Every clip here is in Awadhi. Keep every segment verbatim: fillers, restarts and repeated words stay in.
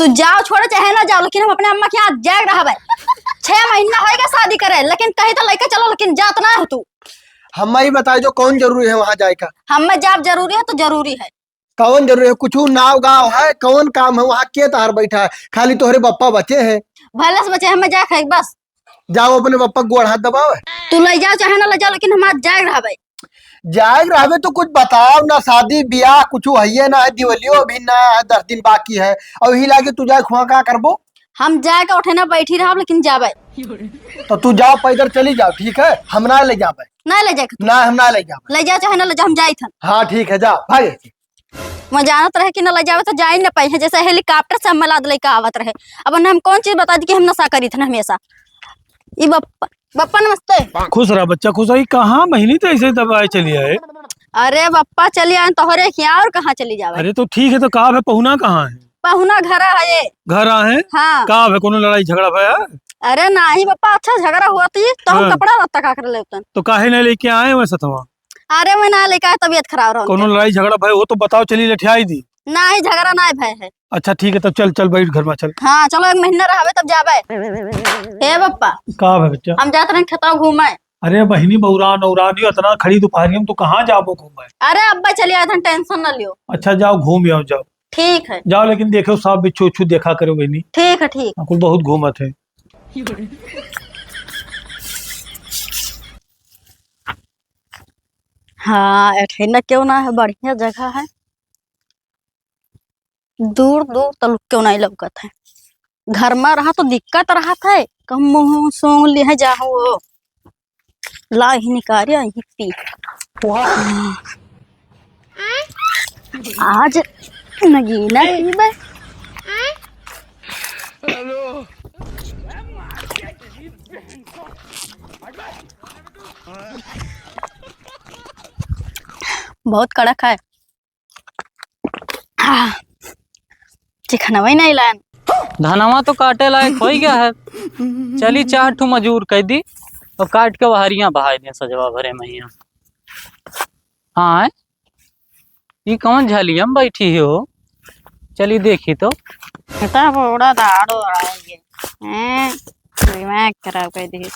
तू जाओ छोड़ो चाहे ना जाओ, लेकिन हम अपने अम्मा के यहाँ जाए रहबे। छह महीना होइगा शादी करे, लेकिन कहीं तो लइके चलो, लेकिन जात ना हो तू। हम्मा ई बताए जो कौन जरूरी है वहाँ जाए का? हम्मा जाब जरूरी है तो जरूरी है। कौन जरूरी है? कुछ नाव गाँव है, कौन काम है वहाँ? के तहार बैठा है? खाली तोहरे बप्पा बचे हैं। भले से बचे, हम्मा जाए खाए बस। जाओ अपने बप्पा के गोड़ हाथ दबाओ। तू ले जाओ चाहे ना ले जाओ, लेकिन हम आज जाए रहबे। जाए रहबे तो कुछ बताओ ना, शादी ब्याह कुछ हइये ना है, दिवालियो अभी ना है, दस दिन बाकी है, और यही लागे तू जाए खुआ का करबो? हम जाए के उठे ना बैठी रहब, लेकिन जाबे। तो तू जाओ, पैदल चली जाओ, ठीक है, हम ना ले जाबे। ना ले जाए के तू? ना, हम ना ले जाबे। ले जाओ चाहे ना ले जाओ, हम जाइत हन। हाँ ठीक है, जाओ भाई। मैं जानत रहे कि न ले जावे तो जा ही न पाई है, जैसे हेलीकॉप्टर से हमें लाद लेके आवत रहे। अब उन्हें हम कौन चीज बता दी कि हम नशा करी थे हमेशा। ई बप्पा, बप्पा नमस्ते। खुश रहा बच्चा, खुश रहा। ई कहाँ बहिनी तो ऐसे दबाए चली आए? अरे बप्पा चली आए तोहरे यहाँ, और कहाँ चली जावे? अरे तो ठीक है, तो का है, पहुना कहाँ है? पहुना घर है ये। घर आ है? हाँ। का है, कोनो लड़ाई झगड़ा भया? अरे नाही बप्पा, अच्छा झगड़ा हुआ थी तो हम हाँ। कपड़ा लत्ता का कर लेते। तो काहे नहीं लेके आए वैसे तो? अरे मैं ना लेके आए, तबीयत खराब रहो कोनो उनके। लड़ाई झगड़ा भय हो तो बताओ, चली लठियाई दी। नाही, झगड़ा नाही भय है। अच्छा ठीक है, तब चल, चल बैठ घर में, चल। हाँ चलो, एक महीना रहबे तब जाबे। हे बप्पा, का भय बच्चा? हम जात रहे खेतवा घूमे। अरे बहिनी, बौरान औरान ही इतना खड़ी दोपहरिया में, तू कहाँ जाबो घूमे? अरे अब्बा चलिए आए थे, टेंशन ना लियो। अच्छा जाओ घूम आओ, जाओ। ठीक है। जाओ लेकिन देखो सांप बिच्छू उच्छू देखा करो बहिनी। ठीक है, ठीक। हाँ, कुल बहुत घूमत है। हाँ, एठेना क्यों ना है, बढ़िया जगह है। दूर दूर तलक क्यों नहीं लौकत है। घर में रहा तो दिक्कत रहत है, कहूँ मुँह सूंघ लिहे जाहूँ वो। ला ही निकारे ही पी। आज नगीना पीबे। बहुत कड़क है। आह, चिखनवा ही नहीं लान। धनवा तो काटे लायक होइ गया है। चली चार ठू मजूर कह दी और काट के बहरिया बहाई दे सजवा भरे मैया। हाँ, ई कौन झलिया में बैठी हो? चली देखी तो। बेटा, बड़ा दाढ़ उड़ाएंगे। हैं? दिमाग खराब कर दी।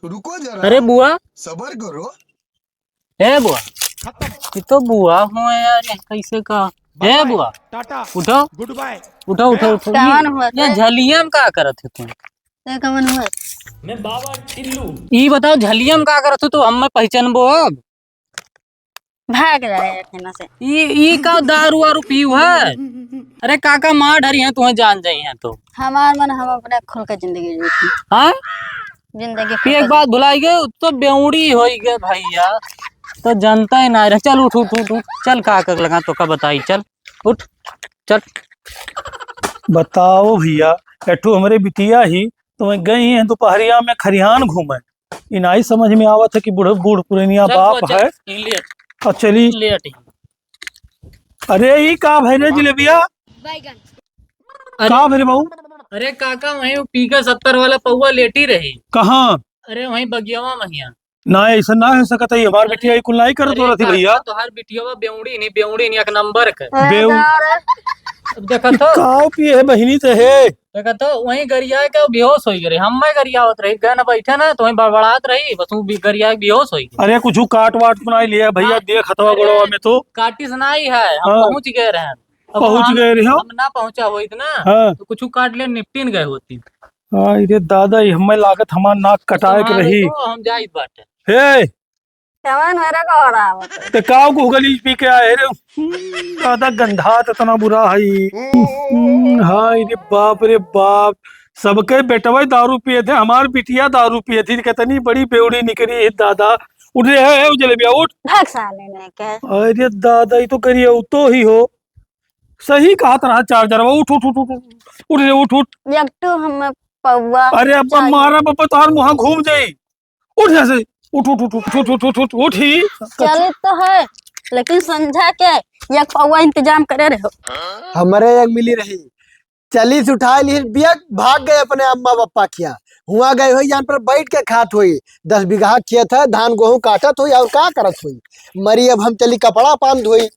रुको जरा। अरे बुआ। सबर करो। ए बुआ। ये तो बुआ हुआ यार, ये कैसे का? ए बुआ। टाटा। उठो। Goodbye. उठो, उठो, उठो। कौन हुआ ये थे? झलिया में का करत है तुम? ये कौन हुआ? मैं बाबा टिल्लू। ई बताओ, झलिया में का करत हो तो हम पहचानबो अब? भाग जाए एठे ना से। ई, ई का दारू वारू पीऊ है? अरे काका मार डरिहैं, तुहैं जान जइहैं तो। हमार मन, हम अपने खुल के जिंदगी जी। हाँ? जिंदगी ये एक खुल बात भुलाई गए, तो बेउड़ी होई गए भैया, तो जनता ही ना रहे। चल उठ, उठ, उठ, उठ, चल काका के लगा तो का बताई, चल उठ, चल। बताओ भैया, एठू हमरे बिटिया ही तो मैं गई हैं दोपहरिया में खरिहान घूमे। ई नाई समझ में आवत है कि बूढ़, बूढ़ पुरनिया चल, बाप चल, है। ई लेट। और चली। लेट ही। अरे, ई का भय रे जिलेबिया? बैगन। अरे, का भय रे बाबू? अरे काका, वहीं वो पी के सत्तर वाला पौवा लेटी रही। कहाँ? अरे, वहीं बगियावा महिया। ना, ऐसा ना हो सकत है, हमार अरे, बिटिया ई कुल नाई करत अरे रहती काका, भैया। तोहार बिटिया बेउड़ी नहीं, बेउड़ी नहीं, एक नंबर के। अरे बेउ- यार। अब देखा तो। काव पिए है बहिनी ते है? देखा तो, वहीं गरिया के बेहोश हो गए। हम मैं गरियावत रही, गए ना बैठे ना, तो वहीं बड़बड़ात रही, बस वो भी गरिया के बेहोश हो गए। अरे कुछ काट वाट बनाई लिया भैया, हाँ, देख हथवा अरे, गोड़वा में तो। काटिस ना ही है, हम हाँ। पहुँच गए रहे। अब पहुँच हम, गए रहे हो? हम ना पहुँचा होइत ना, हाँ। तो कुछ काट ले निपटिन गए होती। हाँ, रे दादा, ई हमें लागत हमार नाक कटाए के तुम्हारे रही। तो हम जाइत बाटे। हे, कवन मेरा का हो रहा है? ते काव को गलीज पी के आए रे? दादा गंधा तो इतना बुरा है। हाय रे बाप रे बाप, सबके बेटवे दारू पिए थे, हमार बिटिया दारू पिए थी, कितनी बड़ी बेवड़ी निकली है दादा। उठ रे, हे, हे, जलेबिया उठ। भाग साले ने के। अरे दादा, ये तो करिए, वो तो ही हो। सही कहा तरह चार्जर, उठ, उठ, उठ, उठ, उठ रे, उठ, उठ। एक तो हम पौवा अरे अब्बा चाहिए। मारा बाबा, तोहार मुहा घूम जाई। उठ यहाँ से, उठ, उठ, उठ ही। चलित तो है, लेकिन संझा के एक पौवा इंतजाम करे रहो। हमरे एक मिली रही, चलित उठा ली, बिया भाग गए अपने अम्मा पापा किया। हुआ गए होई, जान पर बैठ के खात होई, दस बीघा खेत है, धान गोहूं काटत होई, और का करत होई? मरी अब हम चली कपड़ा पान धोई।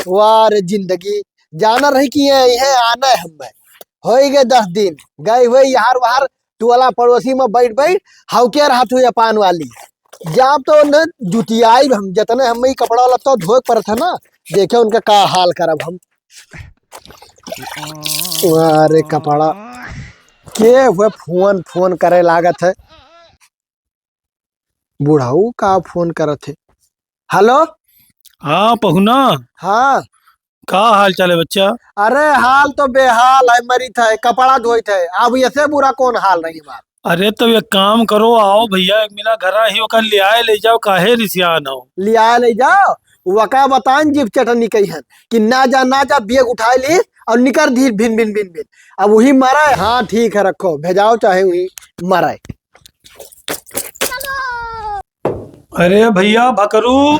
वाह रे जिंदगी, जाना रही कि ये, ये आना है हमें। होइ गए दस दिन, गए हुए यहाँ वहाँ टोला पड़ोसी में बैठ बैठ हौके रहत हुए पान वाली। जाब तो न जुतियाई हम, जतने हम ई कपड़ा लत्ता धोए के परत है ना, देखे उनका का हाल करब हम। अरे कपड़ा, के हुए फोन फोन करे लागत है। बुढ़ऊ का फोन करत है। हेलो। हाँ पहुना। हाँ। का हाल चाल है बच्चा? अरे हाल तो बेहाल है, मरित है, कपड़ा धोइत है, अब ऐसे बुरा कौन हाल रही बात। अरे तो एक काम करो, आओ भैया, एक मिला घर ही ओकर लियाए ले जाओ, काहे रिसियान हो? लियाए ले जाओ, वका बतान जीभ चटनी कही हन कि ना जा ना जा, बैग उठाए ली और निकर धीर भिन भिन भिन भिन। अब वही मरा है। हाँ ठीक है, रखो, भेजाओ चाहे वही मरा है। अरे भैया भकरू,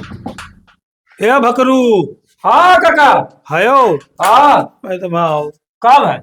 ए भकरू। हाँ काका। हयो। हाँ। मैं तो मैं आओ। का भाई?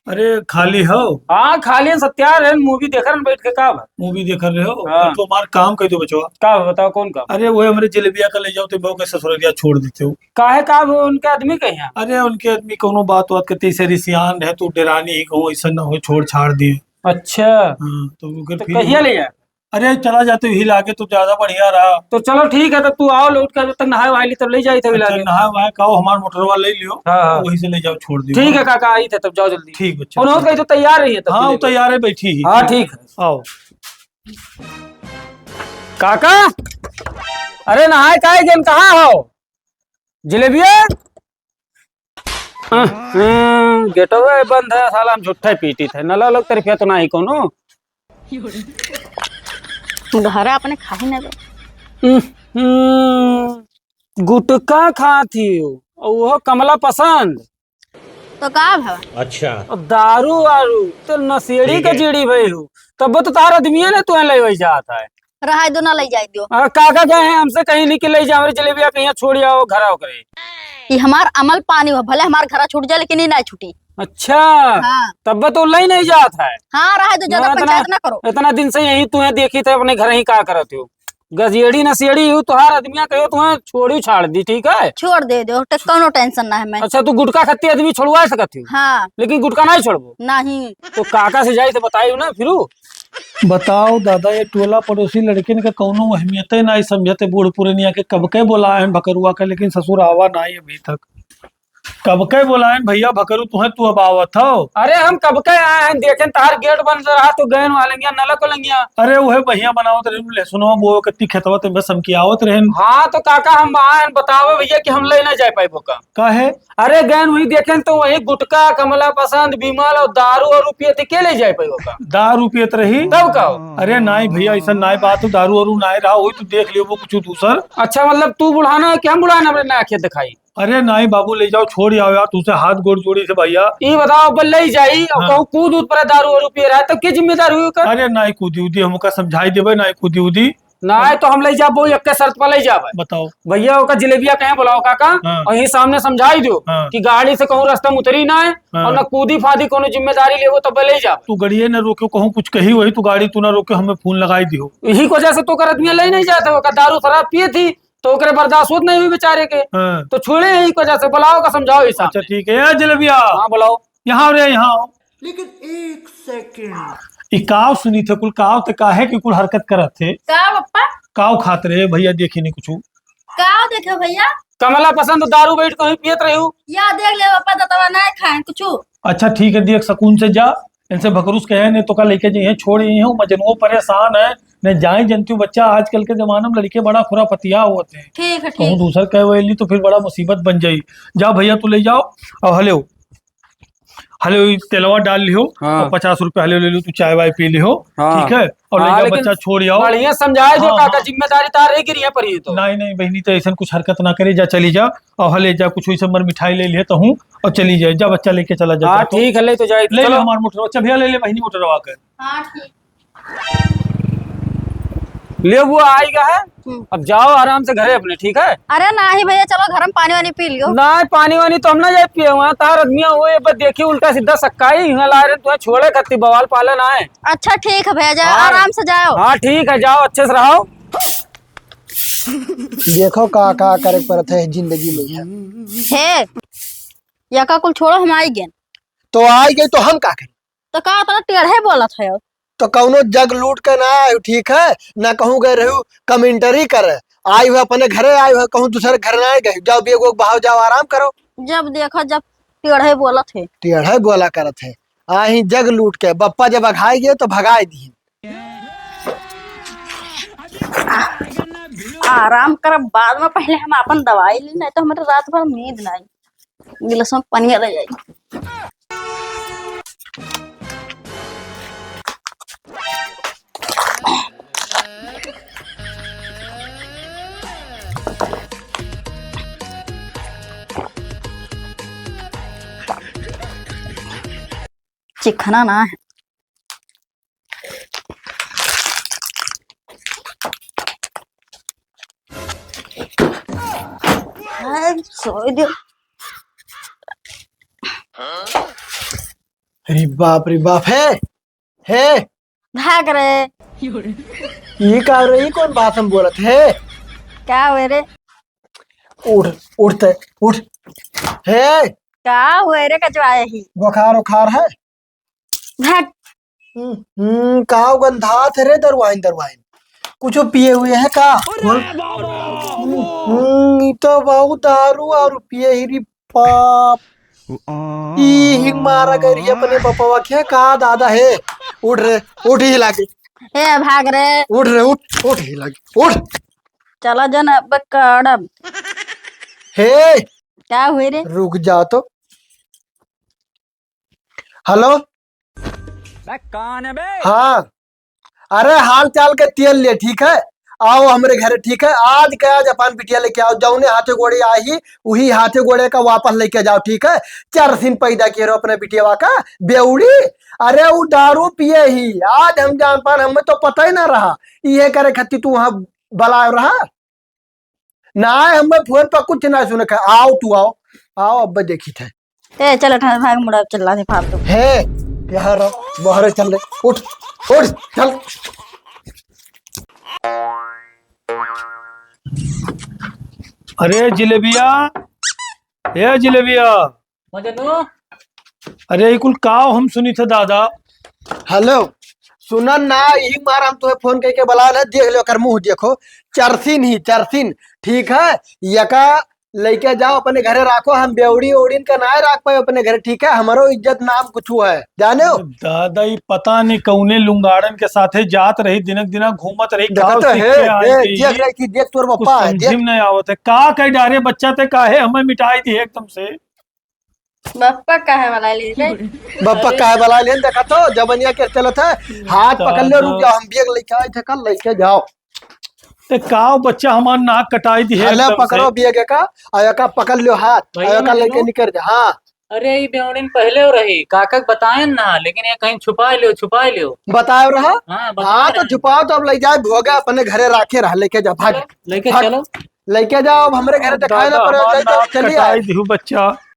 अरे खाली हो? हाँ खाली है, सत्यार है, मूवी देख रहे हैं बैठ के। का भाई? मूवी देख रहे हो? हाँ। तो हमार काम कह दो बचवा। का भाई, बताओ कौन काम? अरे वो हमरे जलेबिया का ले जाओ तो बहू के ससुरलिया छोड़ देते हो। काहे का वो उनके आदमी कहीं हैं? अरे उनके आदमी कोनो बात बात करते, इसे रिसियान है तो डेरानी ही कहूँ, ऐसा ना हो छोड़ छाड़ दिए। अच्छा। हाँ, तो वो तो फिर कहिया ले जाए? अरे चला जाते वही लागे तो ज्यादा बढ़िया रहा। तो चलो ठीक है, तो तू आओ लौट के, जब तक नहाए वहाए ली तब ले जाई थे अच्छा, लागे। नहाए वहाए का हो, हमार मोटरवा ले लियो, हाँ, हाँ। वही से ले जाओ, छोड़ दियो। ठीक है काका, आई थे तब, जाओ जल्दी। ठीक बच्चा। उन्होंने कही तो तैयार रही है तब हाँ, ले वो जाओ। तैयार है, बैठी ही। हाँ ठीक है। आओ। काका, अरे नहाए काहे गेन, कहाँ हो? जलेबिया? हम्म, गेटवे बंद है, साला हम झूठे पीटी थे। नला लोग तरफिया तो नाही कोनो। घरा अपने खाही ना दे। हम्म, गुटखा खात ही हो, और वो कमला पसंद। तो का भवा? अच्छा। और दारू वारू, तो नशेड़ी ठीक का है। जीड़ी भई हो। तब तो तार आदमिया ने तुम्हें ले वही जात है। रहाई दो, ना ले जाए दो। अरे काका गए हैं हमसे कहीं नहीं कि ले जाओ, हमारी जलेबिया कहीं छोड़ आओ, घर आओ करे। ये हमार अमल पानी हुआ, भले हमार घरा छूट जाए, लेकिन ये ना छूटी। अच्छा। हाँ। तब तो ले नहीं जात है। हाँ, रहाई दो, ज्यादा ना, इतना, पंचायत ना करो। इतना दिन से यही तुम्हें देखी थे, अपने घर ही का करत हो, गजेड़ी नशेड़ी हो, तुहार आदमिया कहो तुम्हें छोड़ी छाड़ दी, ठीक है? छोड़ दे दो, तो कौनो tension ना है मैं। अच्छा, तू गुटखा खाती आदमी छोड़वा सकत हो? हाँ। लेकिन गुटखा नहीं छोड़बो? नहीं। तो काका से जाई तो बताई ना फिरू। बताओ दादा, ये टोला पड़ोसी लड़किन के कौनो अहमियते नाई समझते। बूढ़ पुरनिया के कब के बोलाए हैं भकरुआ के, लेकिन ससुर आवा नाई अभी तक। कब के बोलाए हैं भैया भकरू, तुहें तू अब आवत हो? अरे हम कब के आए हैं, देखें तहार गेट बंद रहा तो गए वालंगिया, नलक वालंगिया। अरे वह भैया बनावत रहे, लहसुनवा बोए कत्ती खेतवा ते बस हम की आवत रहे। हाँ तो काका हम आए हैं, बतावे भैया कि हम ले ना जाए पाइबो का। काहे? अरे गैन वही देखें तो वही गुटखा, कमला पसंद, विमल और दारू और रुपये थे, के ले जाए पाई ओका? दारू पियत रही? तब का हो? अरे नाई भैया, ऐसा नाई बात हो, दारू वारू नाई रहा, वही तो देख लियो वो कुछ दूसर। अच्छा, मतलब तू बुढ़ाना है कि हम बुढ़ाना अपने नया खेत दिखाई? अरे नाई बाबू, ले जाओ, छोड़ आओ यार, तुझसे हाथ गोड़ जोड़ी थे भैया। ये बताओ, अब ले जाई और हाँ। कहूँ कूद उद पर दारू वारू पिए रहा, तब के जिम्मेदार हुई ओकर? अरे नाई कूदी उदी, हम ओका समझाई देबे, नाई कूदी उदी। ना आए तो हम ले जाबो, एक्के शर्त पर ले जाबे। बताओ। भैया, ओका जलेबिया कहे बुलाओ काका, हाँ। और यही सामने समझाई दो हाँ। कि गाड़ी से कहूँ रास्ता में उतरी ना है हाँ। और ना कूदी फादी कोनो जिम्मेदारी लेबो तब ले जाबे। तू गड़िए ना रोक्यो, कहूँ कुछ कही वही, तू गाड़ी तू ना रोक्यो, हमें फोन लगाई दियो। यही वजह से तो ओकर आदमी ले नहीं जाते, ओकर दारू शराब पिए थी तो ओकरे बर्दाश्त होत नहीं हुई बेचारे के। हाँ। तो छोड़े यही वजह से, बुलाओ का समझाओ यही सामने। अच्छा ठीक है, ए जलेबिया। हाँ, बुलाओ। यहाँ रे, यहाँ आओ। लेकिन एक सेकंड। ई काव सुनी थे कुल, काव ते काहे की कुल हरकत करत थे? का पप्पा? काव खात रहे भैया, देखी नहीं कुछ। काव देखे भैया? कमला पसंद दारू बैठ के ही पियत रही हूँ। या देख ले पप्पा, दतवा ना खाए कुछ। अच्छा ठीक है, देख सकून से जा, इनसे भकरूस कहे नहीं तो का लेके जाइए, छोड़ यहीं हूँ, मजनुओ परेशान है, नहीं जाए जनती बच्चा, आजकल के जमाना में लड़के बड़ा खुराफतिया होते हैं। ठीक है, कहूँ ठीक। दूसर कहे वही तो फिर बड़ा मुसीबत बन जाई। जा भैया तू ले जाओ, और हेलो, हेलो, ई तेलवा डाल लिहो हाँ। और पचास रुपया हेलो ले लिहो, तू चाय वाय पी लिहो, हाँ। ठीक है? और ले हाँ, जाओ लेकिन बच्चा छोड़ आओ। बढ़िया समझाए जो हाँ, काका, हाँ। जिम्मेदारी तार रही गिरिया पर ही तो। नहीं, नहीं बहनी, तो ऐसा कुछ हरकत ना करे, जा चली जा और हले जा कुछ वैसे मर मिठाई ले लिहे तो हूँ और चली जाए, जा बच्चा लेके चला जा, हाँ, जा तो। ठीक है, ले तो जाए, ले ले चलो। हमार मोटर, अच्छा भैया ले ले बहनी मोटरवा के। हाँ, ठीक। ले वो आई गा है, हम्म। अब जाओ आराम से घरे अपने, ठीक है? अरे नाही भैया, चलो घर में पानी वानी पी लियो। ना, पानी वानी तो हम ना जाए पिए हुआ, तार आदमिया हुए, बस देखी उल्टा सीधा सक्काई, हिंगा ला रहे, तुम्हें छोड़े खत्ती बवाल पालन आए। अच्छा ठीक है भैया, जाओ हाँ। आराम से जाओ। हाँ ठीक है, जाओ अच्छे से रहो। देखो का का करे के पड़त है जिंदगी में। हे, या का कुल छोड़ो, हम आई गेन। तो आई गई तो हम का करी? तो का इतना टेढ़े बोलत है? तो कौनो जग लूट के ना आयु, ठीक है? ना कहूँ गए रहू commentary करे, आयु है अपने घरे, आयु है कहूँ दूसरे घर ना गए। जाओ बेगो के बहाव, जाओ आराम करो। जब देखो जब टेढ़े बोलत है। टेढ़े बोला करत है। आही जग लूट के, बप्पा जब अघाई गए तो भगाई दी। आराम करब बाद में, पहले हम आपन दवाई ली, नहीं तो हमारे रात भर नींद ना आई। गिलास में पनिया रह जाई। चिखना ना है। हाय, सोए दे। अरे बाप रे बाप, हे, हे। भाग रे। ये का रे, ये कौन बात हम बोलत है? का हुए रे? उठ, उठ ते, उठ। हे। का हुए रे, कचवाए ही? बुखार उखार है? भाग। हम्म, हम्म, का गंधात है रे दरवाइन, दरवाइन? कुछ पिए हुए है का? बोल। हम्म, ई तो बहुत दारू और पिए ही रे बाप। ई हिंग मारा गई रही अपने बपवा के का दादा है। उठ रे, उठ ही लागे। ए, भाग रे। उठ रे, उठ, उठ ही लागे, उठ। चला जन अब काढ़ब। हे। का हुए रे? रुक जा तो। हेलो। बे, कौन है बे? हाँ। अरे, हाल चाल के तेल ले, ठीक है? आओ हमरे घरे, ठीक है? आज के आज अपन बिटिया लेके आओ, जौने हाथे गोड़े आई, उही हाथे गोड़े का वापस लेके जाओ, ठीक है? चरसिन पैदा किए रहो अपने बिटियावा का, बेउड़ी। अरे, उ दारू पिए ही, आज हम जान पान, हमें तो पता ही ना रहा। इहे करे खातिर तू वहाँ बलाए रहा। ना, हमें फोन पर कुछ ना सुने का। आओ तू, आओ, आओ, अब देखी थे। ए, चल, उठा, भाग, मुड़ा, चिल्ला दे फालतू। हे, यहाँ रहो, बाहर चल रे, उठ, उठ, चल। अरे जिलेबिया, ए जिलेबिया। मजनू। अरे, ई कुल काव हम सुनी थे दादा? हेलो, सुनन ना, यही मार हम तुहे फोन करके बुला ले, देख लो, एकर मुंह देखो, चरसिन ही, चरसिन, ठीक है? यका लेके जाओ अपने घरे राखो, हम बेवड़ी ओड़िन का ना राख पाए अपने घरे, ठीक है? हमारो इज्जत नाम कुछ है, जाने हो? दादा, ई पता नहीं कौने लुंगाड़न के साथे जात रही, दिनक दिना घूमत रही, देखत काव तो सीख है, के आई ए, गई? देख रही थी, देख तोर कुछ बप्पा है, समझी देख। में नहीं आवत है, का कह डारे बच्चा ते काहे हमें मिटाई दी एकदम से? बप्पा काहे वाला ले रे? बप्पा काहे वाला ले, देखा तो जबनिया के चलत है। हाथ पकड़ ले, रुक जाओ, हम बैग लेके आए थे कल, लेके जाओ। ते काव बच्चा हमार नाक कटाई दी है हले एकदम से। पकड़ो बैग का, और एका पकड़ लो हाथ, भैया और एका लेके मजनू। निकल जा। हाँ। अरे, ई बेवड़िन पहले हो रही, काका के बतायन ना, लेकिन ये कहीं छुपा लियो, छुपा लियो। बतायो रहा? हाँ, बतायो हाँ, तो रहा। छुपाओ तो अब ले जाए भोगा अपने घरे राखे रहा, लेके जा, भाग। चलो, लेके भाग। चलो। लेके जाओ, अब हमरे घरे दिखाए ना दादा, पड़े, हमार ले जाओ, नाक चली कटाई आए। दिहु बच्चा।